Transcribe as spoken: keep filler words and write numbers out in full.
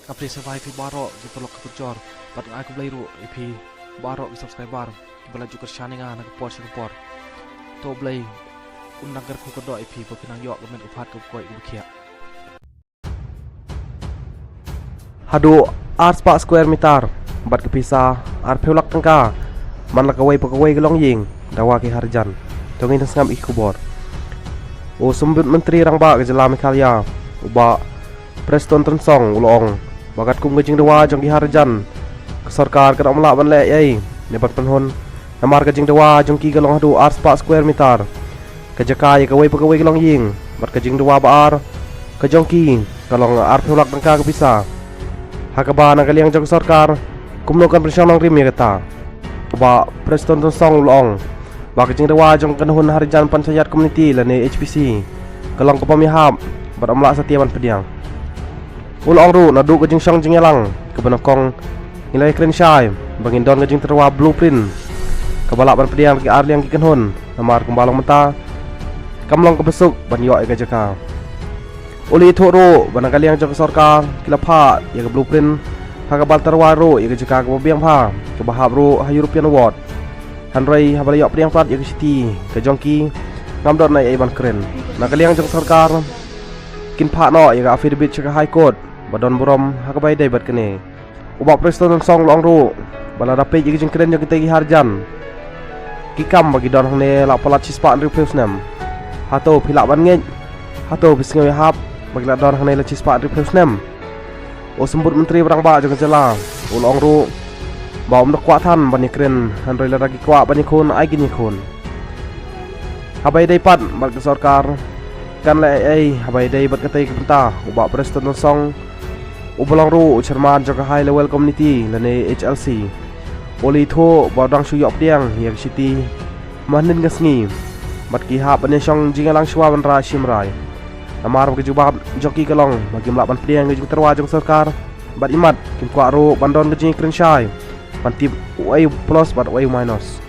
Ka phi sa bai phi baroh ki paralok ki parajor, bad nga ai khublei ruh ïa phi baroh ki subscriber kiba la ju kyrshan ïa nga na ka por sha ka por. To Blei un nang kyrkhu kyrdoh ïa phi ba phi nang ïoh ka met ka phad kaba koit kaba khiah. Haduh ar spah square meter bad ka pisa arphew lak tyngka man la kawei pa kawei ka longïing dawa ki harjan. To ngin ïa sngap ïa ki khubor. U Symbud Myntri Rangbah ka jylla Meghalaya, u Bah Prestone Tynsong, u la ong ba katkum ka jingdawa jong ki harjan, ka sorkar ka dang ym lah ban leh ei ei ne ban pynhun, namar ka jingdawa jong ki ka long haduh ar spah square meter. Ka jaka ïa kawei pa kawei ka longïing bad ka jingdawa ba ar ka jong ki ka long arphew lak tyngka ka pisa. Ha kaba na ka liang jong ka sorkar kumno kan pynshong nongrim ïa kata. Bah Prestone Tynsong u la ong ba ka jingdawa jong ka kynhun harjan panchayat community lane H P C ka long kaba ym ïahap bad ym lah satia ban pdiang. U la ong ruh naduh ka jingshong jingïalang kaba nyngkong ngi la ïakren shai ba ngin don ka jingtyrwa blueprint kaba lah ban pdiang da ki ar liang ki kynhun, namar kumba long mynta kam long kaba suk ban ïoh ïa ka jaka. U la ïathuh ruh ba na ka liang jong ka sorkar ki la phah ïa ka blueprint ha kaba la tyrwa ruh ïa ka jaka kaba biang bha kaba hap ruh ha European Ward. Hynrei haba la ïoh pdiang pat ïa ka shithi ka jong ki, ngam don ei ei ban kren. Na ka liang jong ka sorkar kin phah noh ïa ka affidavit sha ka High Court ba don burom ha kaba ïadei bad kane. U Bah Prestone Tynsong u la ong ruh ba lada peit ïa ki jingkren jong kita ki harjan, ki kam ba ki don hangne la palat shispah hynriewphew snem. Hato phi lah ban ngeit? Hato phi sngew ïahap ba ki la don hangne la shispah hynriewphew snem? U Symbud Myntri Rangbah jong ka jylla u la ong ruh ba ym da kwah than ban ïakren, hynrei lada ki kwah ban ïakhun ai kin ïakhun. Haba ïadei pat bad ka sorkar kan leh ei ei haba ïadei bad katei ka bynta, u Bah Prestone Tynsong uba long ruh u chairman jong ka High Level Committee lane H L C, u la ïathuh ba u dang shu ïoh pdiang ïa ka shithi mynhynnin ka sngi bad ki hap ban ïashong jingïalang shuwa ban rah shim rai. Namar ba ka jubab jong ki ka long ba kim lah ban pdiang ïa ka jingtyrwa jong ka sorkar bad imat kim kwah ruh ban don ka jingïakren shai ban tip uei u plus bad uei u minus.